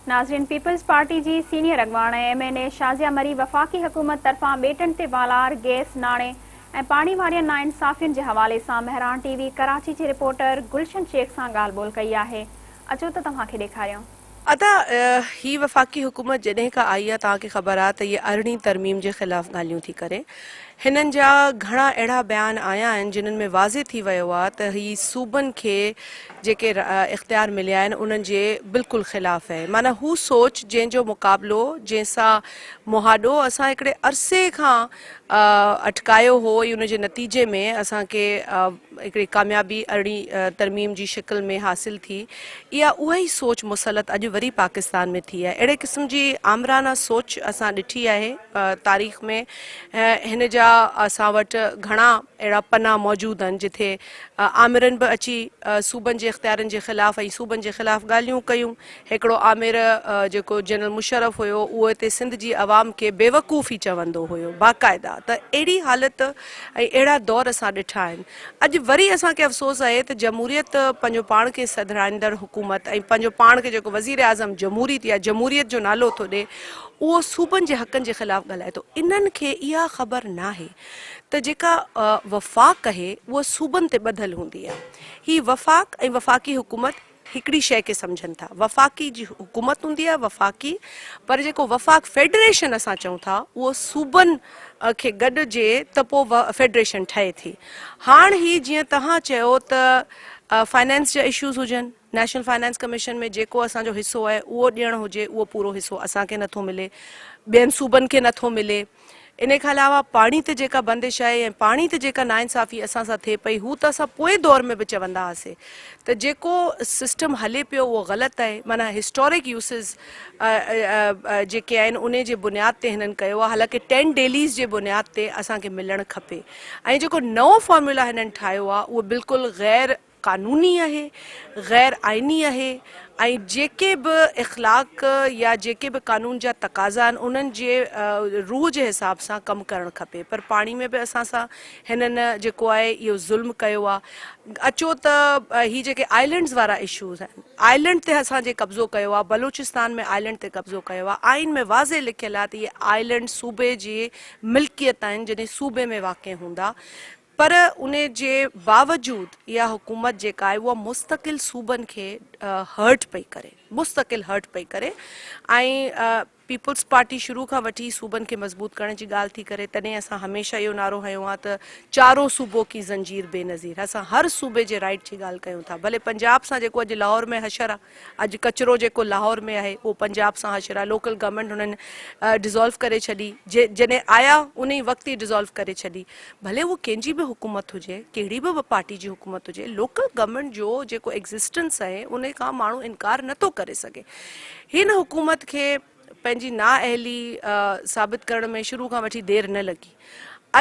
ناظرين peoples party جي senior اڳواڻ ۽ M N A Shazia Marri وفاقي حڪومت طرفان ٻيٽن تي والار گئس ناڻي ۽ پاڻي وارين ناانصافين جي حوالي سان مهراڻ ٽي وي ڪراچي جي رپورٽر گلشن شيخ سان ڳالهه ٻولهه ڪئي آهي اچو ته توهان کي ڏيکاريون. ادا هي وفاقي حڪومت جڏهن کان آئي آ توهان کي خبر آ ته هي ارڙهين ترميم جي خلاف ڳالهيون ٿي ڪري. هنن جا گهڻا اهڙا بيان آيا آهن جنھن ۾ واضح ٿي ويو آ ته هي صوبن کي جيڪي اختيار مليا آهن انهن جي بلڪل خلاف آهي معنيٰ هو سوچ جنهن جو مقابلو جنهن سان مهاڏو اسان هڪڙي عرصي کان اٽڪايو هو ۽ ان جي نتيجي ۾ اسان کي هڪڙي ڪاميابي ارڙهين ترميم جي شڪل ۾ حاصل ٿي. اها اها ئي سوچ مسلط اڄ وري پاڪستان ۾ ٿي آهي. اهڙي قسم جي آمرانه سوچ اسان ڏٺي آهي تاريخ ۾ هن جا اسان وٽ گهڻا اهڙا پنا موجود آهن جٿي آمرن به اچي صوبن جي اختيارن جي خلاف ۽ صوبن جي خلاف ڳالهيون ڪيون. هڪڙو آمر جيڪو جنرل مشرف هيو اهو هتي سنڌ جي عوام کي بيوقوف ئي چوندو هيو باقاعده ته اهڙي حالت ۽ اهڙا دور اسان ڏٺا آهن اڄ وري اسان کي افسوس آهي ته جمهوريت پنهنجو پاڻ کي سڌرائيندڙ حڪومت ۽ پنهنجو پاڻ کي جيڪو وزير اعظم جمهوريت يا جمهوريت جو نالو ٿو ڏي اهو صوبن جي حقن جي خلاف ڳالهائي ٿو انهن کي اها خبر ناهي ته جيڪا وفاق آهي اها صوبن تي ٻڌل هوندي آهي هي وفاق ۽ وفاقي حڪومت هڪڙي شيء کي سمجهن ٿا. وفاقي جي حڪومت هوندي آهي وفاقي پر جيڪو وفاق فيڊريشن اسان چئون ٿا اهو صوبن کي گڏجي ته پوء فيڊريشن ٺهي ٿي. هاڻ هي جيئن توهان چيو ته فائنانس جا اشوز هجن، نيشنل فائنانس ڪميشن ۾ جيڪو اسان جو حصو آهي اهو ڏيڻ هجي اهو پورو حصو اسان کي نٿو ملي، ٻين صوبن کي نٿو ملي. ان کان علاوه پاڻي تي جيڪا بندش آهي ۽ پاڻي تي جيڪا ناانصافي اسان سان ٿئي پئي هو ته اسان پوئين دور ۾ به چوندا هئاسي ته جيڪو سسٽم هلي پيو اهو غلط آهي معنيٰ هسٽورڪ يوسز جيڪي آهن انهي جي بنياد تي هنن ڪيو آهي حالانڪه ٽين ڊيليز جي بنياد تي اسان کي ملڻ کپي ۽ جيڪو نئون فارمولا هنن ٺاهيو آهي اهو بلڪل غير قانوني اهي، غير آئيني اهي ۽ جيڪي به اخلاق يا جيڪي به قانون جا تقاضا آهن انهن جي روح جي حساب سان ڪم ڪرڻ کپي پر پاڻي ۾ به اسان سان هنن جيڪو آهي اهو ظلم ڪيو آهي اچو ته هي جيڪي آئلينڊز وارا اشوز آهن آئلينڊ تي اسان جي قبضو ڪيو آهي بلوچستان ۾ آئلينڊ تي قبضو ڪيو آهي آئين ۾ واضح لکيل آهي ته اهي آئلينڊ صوبي جي ملڪيت آهن جڏهن صوبي ۾ واقع هوندا پر ان جي باوجود اها حڪومت جيڪا آهي اها مستقل صوبن کي هرٽ پئي ڪري مستقل هرٽ پئي ڪري ۽ پيپلز پارٽي شروع کان وٺي صوبن کي مضبوط ڪرڻ جي ڳالهه ٿي ڪري تڏهن اسان هميشه اهو نعرو هنيو آهي ته چارو صوبو ڪي زنجير بي نظير اسان هر صوبي جي رائيٽ جي ڳالهه ڪيون ٿا ڀلي پنجاب سان جيڪو اڄ لاهور ۾ حشر آهي اڄ ڪچرو جيڪو لاهور ۾ آهي اهو پنجاب سان حشر آهي لوڪل گورنمينٽ هنن ڊزالو ڪري ڇڏي جڏهن آيا انهي وقت ئي ڊزالو ڪري ڇڏي ڀلي اهو ڪنهن جي به حڪومت هجي ڪهڙي به پارٽي جي حڪومت هجي لوڪل گورنمينٽ جو جيڪو ايگزسٽنس آهي ان کان ماڻهو انڪار نٿو ڪري سگهي هن حڪومت کي پنهنجي نااهلي ثابت ڪرڻ ۾ شروع کان وٺي دير نه لڳي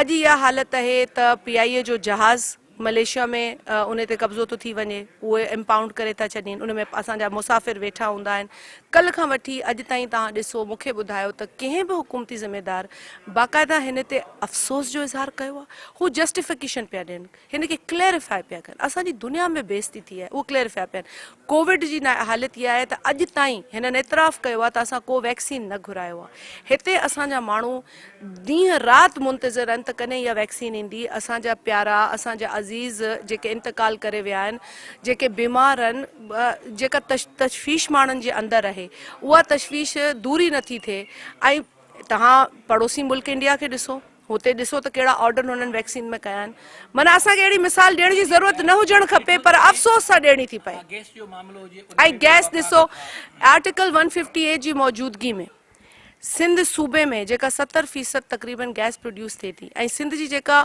اڄ اها حالت آهي ته پي آئي اي جو جهاز ملائيشيا ۾ ان تي قبضو ٿو ٿي وڃي اهي امپائونڊ ڪري ٿا ڇڏين ان ۾ اسان جا مسافر ويٺا هوندا آهن ڪلهه کان وٺي اڄ تائين توهان ڏسو مون کي ٻڌايو ته ڪنهن به حڪومتي ذميدار باقاعده هن تي افسوس جو اظهار ڪيو آهي هو جسٽيفڪيشن پيا ڏين هن کي ڪليريفائي پيا ڪن اسان جي دنيا ۾ بيعزتي ٿي آهي اهو ڪليريفائي پيا ڪن ڪووڊ جي حالت اها آهي ته اڄ تائين هنن اعتراف ڪيو آهي ته اسان ڪو ويڪسين نه گهرايو آهي هتي اسان جا ماڻهو ڏينهن رات منتظر آهن ته ڪڏهن اها ويڪسين ايندي، اسان جا پيارا، اسان جا عزيز جيڪي انتقال ڪري ويا آهن، جيڪي بيمار آهن، جيڪا تشويش ماڻهن جي اندر آهي، اها تشويش دور ئي نٿي ٿئي ۽ توهان پڙوسي ملڪ انڊيا کي ڏسو، هتي ڏسو ته ڪهڙا آرڊر هنن ويڪسين ۾ ڪيا آهن، معنيٰ اسان کي اهڙي مثال ڏيڻ جي ضرورت نه هجڻ کپي پر افسوس سان ڏيڻي ٿي پئي ۽ گئس ڏسو آرٽيڪل ون ففٽي ايٽ جي موجودگي ۾ سنڌ صوبي ۾ جيڪا 70 فيصد تقريبن گئس پروڊيوس ٿئي ٿي ۽ سنڌ جي جيڪا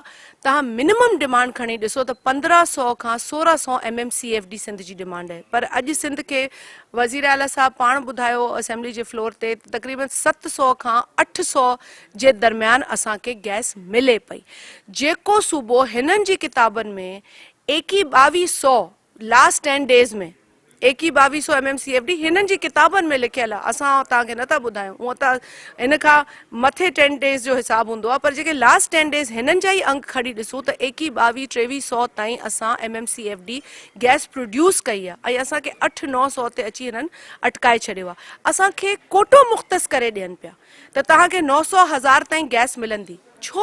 توهان منيمم ڊمانڊ کڻي ڏسو ته 1500 کان 1600 M M C F D Sindh جي ڊمانڊ آهي پر اڄ سنڌ کي وزير اعليٰ صاحب پاڻ ٻڌايو اسيمبلي جي فلور تي ته تقريبن 700 کان 800 جي درميان اسان کي گئس ملي پئي جيڪو صوبو هنن جي ڪتابن ۾ ايڪيهه ٻاويهه سو لاسٽ ٽين ڊيز ۾ ايڪيهه ٻاويهه سو M M C F D هنن جي ڪتابن ۾ لکيل آهي اسان توهان کي نٿا ٻڌايون هونء ته هن کان مٿي ٽين ڊيز جو حساب هوندو آهي پر جيڪي لاسٽ ٽين ڊيز هنن جا ئي انگ کڻي ڏسون ته ايڪيهه ٻاويهه ٽيويهه سو تائين اسان M M C F D gas produce ڪئي آهي ۽ اسان کي اٺ نو سو تي اچي هنن اٽڪائي ڇڏيو آهي اسان کي ڪوٽو مختص ڪري ڏين پيا ته توهان کي نو سو هزار تائين گئس ملندي ڇو؟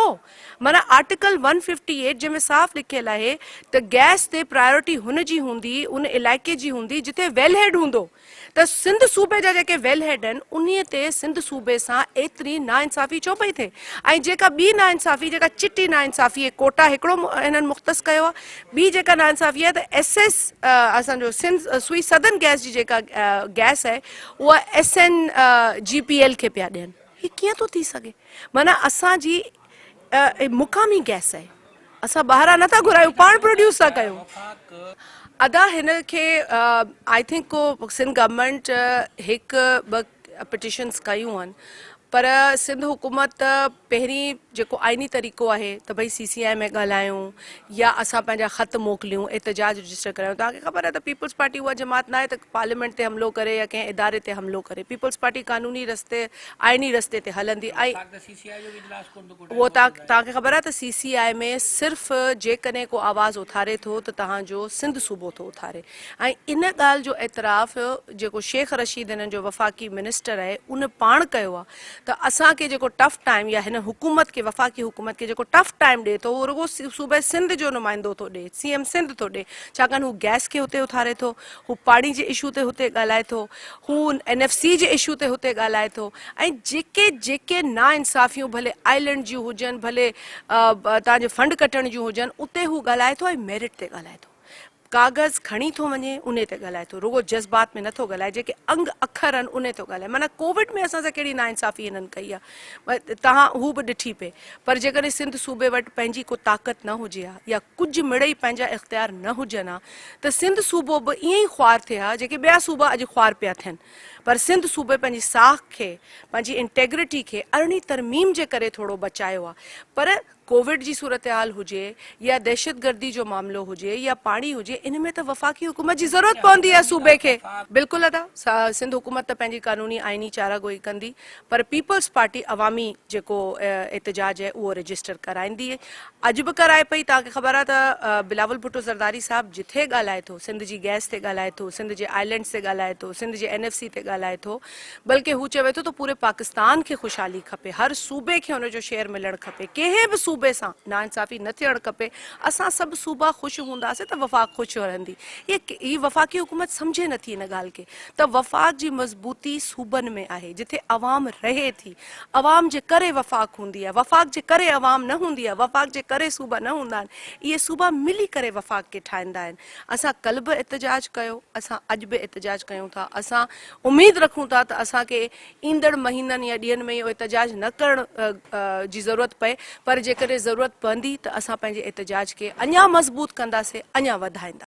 معنيٰ آرٽيڪل ون ففٽي ايٽ جنهن ۾ صاف لکيل آهي ته گئس تي پرايورٽي هن جي هوندي ان علائقي جي هوندي جتي ويل هيڊ هوندو ته سنڌ صوبي جا جيڪي ويل هيڊ آهن انهي تي سنڌ صوبي سان ايتري ناانصافي ڇو پئي ٿئي ۽ جيڪا ٻي ناانصافي جيڪا چٽي ناانصافي هي ڪوٽا هڪڙو هنن مختص ڪيو آهي ٻي جيڪا ناانصافي آهي ته ايس ايس اسان جو سنڌ سوئي سدن گئس جي جيڪا گئس آهي اها S N G P L کي پيا ڏين. هي ڪيئن ٿو ٿي سگهي؟ معنيٰ اسان جي مقامي گئس آهي اسان ٻاهران نٿا گهرايون پاڻ پروڊيوس ٿا ڪيون. ادا هن کي I think ڪو سنڌ گورنمينٽ هڪ ٻه پٽيشنس ڪيون آهن پر سنڌ حڪومت پهرين جيڪو آئيني طريقو آهي ته ڀئي سي سي آء ۾ ڳالهايون يا اسان پنهنجا خط موڪليون احتجاج رجسٽر ڪرايون توهان کي خبر آهي ته پيپلز پارٽي اها جماعت ناهي ته پارليامينٽ تي حملو ڪري يا ڪنهن اداري تي حملو ڪري پيپلز پارٽي قانوني رستي آئيني رستي تي هلندي ۽ اهو توهان کي خبر آهي ته سي سي آء ۾ صرف جيڪڏهن ڪو آواز اٿاري ٿو ته توهان جو سنڌ صوبو ٿو اٿاري ۽ ان ڳالهه جو اعتراف جيڪو شيخ رشيد هنن جو وفاقي منسٽر آهي ان پاڻ ڪيو آهي ته اسان کي جيڪو ٽف ٽائيم يا هن حڪومت کي وفاقي حڪومت کي جيڪو ٽف ٽائيم ڏئي ٿو اهو رڳو صوبي سنڌ جو نمائندو ٿو ڏئي سي ايم سنڌ ٿو ڏئي ڇاڪاڻ هو گئس کي هتي اٿاري ٿو هو پاڻي جي اشو تي هتي ڳالهائي ٿو هو اين ايف سي جي اشو تي هتي ڳالهائي ٿو ۽ جيڪي جيڪي ناانصافيون ڀلي آئلينڊ جون هجن ڀلي تان جي فنڊ ڪٽڻ جون هجن اتي هو ڳالهائي ٿو ۽ ميرٽ تي ڳالهائي ٿو ڪاغذ کڻي ٿو وڃي انهي تي ڳالهائي ٿو رڳو جذبات ۾ نٿو ڳالهائي جيڪي انگ اکر آهن انهي ٿو ڳالهائي معنيٰ ڪووڊ ۾ اسان سان ڪهڙي ناانصافي هنن ڪئي آهي توهان هو به ڏٺي پئي پر جيڪڏهن سنڌ صوبي وٽ پنهنجي ڪو طاقت نه هجي ها يا ڪجهه مڙئي پنهنجا اختيار نه هجن ها ته سنڌ صوبو به ائين ئي خوار ٿئي ها جيڪي ٻيا صوبا اڄ خوار پيا ٿين پر سنڌ صوبي پنهنجي ساک کي پنهنجي انٽيگرٽي کي ارڙهين ترميم جي ڪري ٿورو بچايو آهي پر ڪووڊ جي صورتحال هجي يا دهشتگردي جو معاملو هجي يا پاڻي هجي ان ۾ ته وفاقي حڪومت جي ضرورت پوندي آهي صوبي کي. بلڪل ادا سنڌ حڪومت ته پنهنجي قانوني آئيني چاره گوئي ڪندي پر پيپلز پارٽي عوامي جيڪو احتجاج آهي اهو رجسٽر ڪرائيندي اڄ به ڪرائي پئي توهان کي خبر آهي ته بلاول ڀٽو زرداري صاحب جٿي ڳالهائي ٿو سنڌ جي گئس تي ڳالهائي ٿو سنڌ جي آئلينڊز تي ڳالهائي ٿو سنڌ جي اين ايف سي تي ڳالهائي ٿو بلڪه هو چوي ٿو ته پوري پاڪستان کي خوشحالي کپي، هر صوبي کي ان جو شيئر ملڻ کپي، ڪنهن به صوبي سان ناانصافي نه ٿيڻ کپي، اسان سڀ صوبا خوش هونداسين ته وفاق خوش رهندي. هي وفاقي حڪومت سمجهي نه ٿي ان ڳالهه کي ته وفاق جي مضبوطي صوبن ۾ آهي، جٿي عوام رهي ٿي، عوام جي ڪري وفاق هوندي آهي، وفاق جي ڪري عوام نه هوندي آهي، وفاق جي ڪري صوبا نه هوندا آهن، اهي صوبا ملي ڪري وفاق کي ٺاهيندا آهن. اسان ڪلهه به احتجاج ڪيو، اسان اڄ به احتجاج ڪيون ٿا، اسان اميد رکون ٿا ته اسان کي ايندڙ مهينن يا ڏينهن ۾ اهو احتجاج نه ڪرڻ جي ضرورت پئي پر جيڪڏهن ضرورت پوندي ته اسان پنهنجي احتجاج کي اڃا مضبوط ڪنداسين اڃا وڌائينداسين.